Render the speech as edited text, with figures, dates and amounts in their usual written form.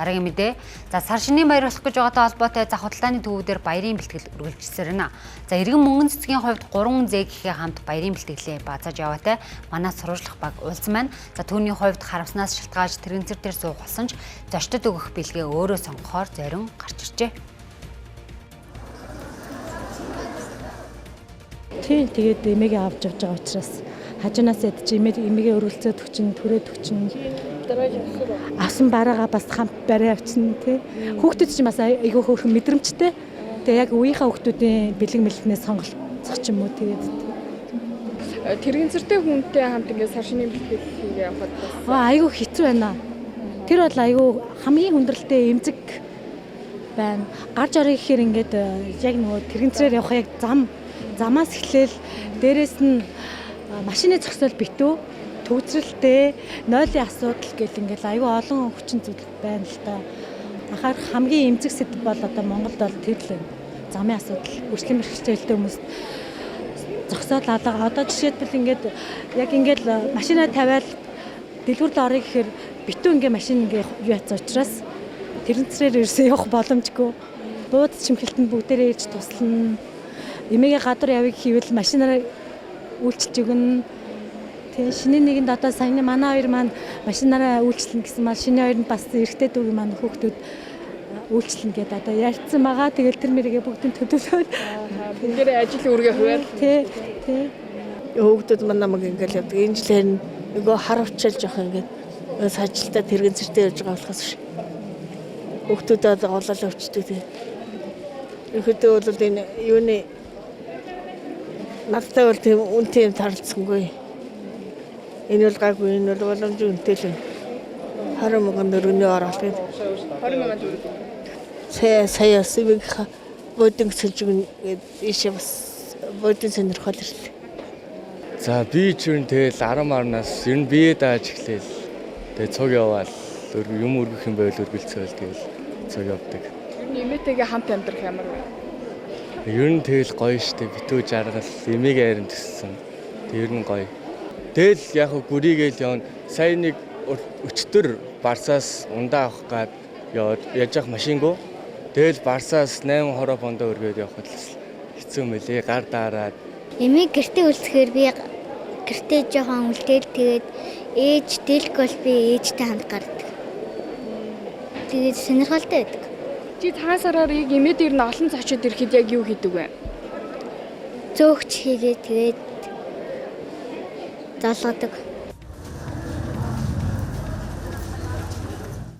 Дараагийн мэдээ. За сар шинийн баяр болох гэж байгаатай холбоотой зах худалдааны төвүүдээр баярын бэлтгэл үргэлжилсээр байна. За иргэн мөнгөн цэцгийн хувьд 3 зээгийнхээ хамт баярын бэлтгэлээ баазаж яваатай манай сурвалжлах баг уулзсан байна. За түүний хувьд харамснаас шалтгаалж тэрэгцэр дээр суух болсон ч зочдод өгөх бэлгээ өөрөө сонгохоор зорин гарч иржээ. Тийм, тэгээд эмээгээ авч явж байгаа учраас хажуунаас ядч эмээгээ өргөлцөөд өгчин, түрээд өгчин. Авсан бараагаа бас хамт барай авчин тий. Хүүхдүүд чинь бас айгүй хөөрхөн мэдрэмжтэй. Тэгээ яг үеийнхээ хүүхдүүдийн бэлэг мэлгнээ сонголцох ч юм уу тэгээд. Тэрэгцэртэй хүнтэй хамт ингээд сар шинийн бэлтгэл хийгээ явахад бас айгүй хэцүү байна. Тэр бол айгүй хамгийн хүндрэлтэй эмзэг байна. Гарч орё гэхээр ингээд яг нөгөө тэрэгцрээр явах яг замаас эхлээл дээрэс нь машины зогсоол битүү, төгсрэлтэй, нойлын асуудал гэл ингээл айгүй олон хүчин зүйл байна л та. Анхаарах хамгийн эмзэг сэдв бол одоо Монголд бол тэр л байна. Замын асуудал, үйлчлэлийн бэрхшээлтэй хүмүүст зогсоол алга. Одоо жишээлбэл ингээд яг ингээл машинаа тавиал дэлгүүр рүү орё гэхээр битүү ингээ машин ингээ юу яцсан учраас тэрэнцрээр ерөөсөө явах боломжгүй. Бууд чимхэлтэнд бүгдээрээ ирж туслана. Эмээгээ гадуур явъя гэвэл машинаараа үйлчилж өгнө. Тэгээ шинэ нэгэнд одоо саяны манай хоёр маань машинаараа үйлчлэнэ гэсэн маань шинэ хоёр нь бас эрэгтэй дүүгийн маань хүүхдүүд үйлчлэнэ гэдээ одоо ярьцсан байгаа. Тэгэл тэр мэргээ бүгдийн төлөвлөөд бүгдээрээ ажил үүргээ хуваал. Тий, тий. Хүүхдүүд маань намайг ингээл явдаг. Энэ жилээр нөгөө харавчаал жоох ингээд сажилтаа тэрэгэн зэртэй явж байгаа болохоос биш. Хүүхдүүдэд голоол өвчдөг тий. Ерөнхийдөө бол энэ юуны надтай бол тийм үнэтэй юм тарлцсангүй. Энэ бол гайгүй, энэ бол боломж үнэтэй л байна. 20 мянган төгрөгийн оролт гэдэг. 20 мянган төгрөг. Сая бас эмээгийнхаа бодин сэлж өгнө гээд ийшээ бас бодин сонирхол ирлээ. За би ч юу тэгэл 10 марнаас ер нь бие дааж эхлээл. Тэгээ цуг яваал юм өргөх юм байвал өргөлцөөл тэгэл цуг явдаг. Ер нь эмээтэйгээ хамт амьдрах ямар вэ? Ер нь тэгэл гоё штэ, битүү жаргал, эмээг айран төссөн. Тэг ер нь гоё. Тэгэл яг гүрийгээл явна. Сая нэг өчтөр Барсаас ундаа авах гад яваад яаж явах машингүй. Тэгэл Барсаас 8 хороо бондоо өргөөд явхад л хэцүү мөлий, гар daarаад. Эмээг гэртээ үлдэхээр би гэртээ жоохон үлдээл тэгээд ээж дэлг бол би ээжтэй хамт гардаг. Тэгээд сонирхолтой байдаг. Чи цагаан сараар яг эмээ дээр нь олон зочид ирэхэд яг юу хийдэг вэ? Зөөгч хийгээ тэгээд золгодог.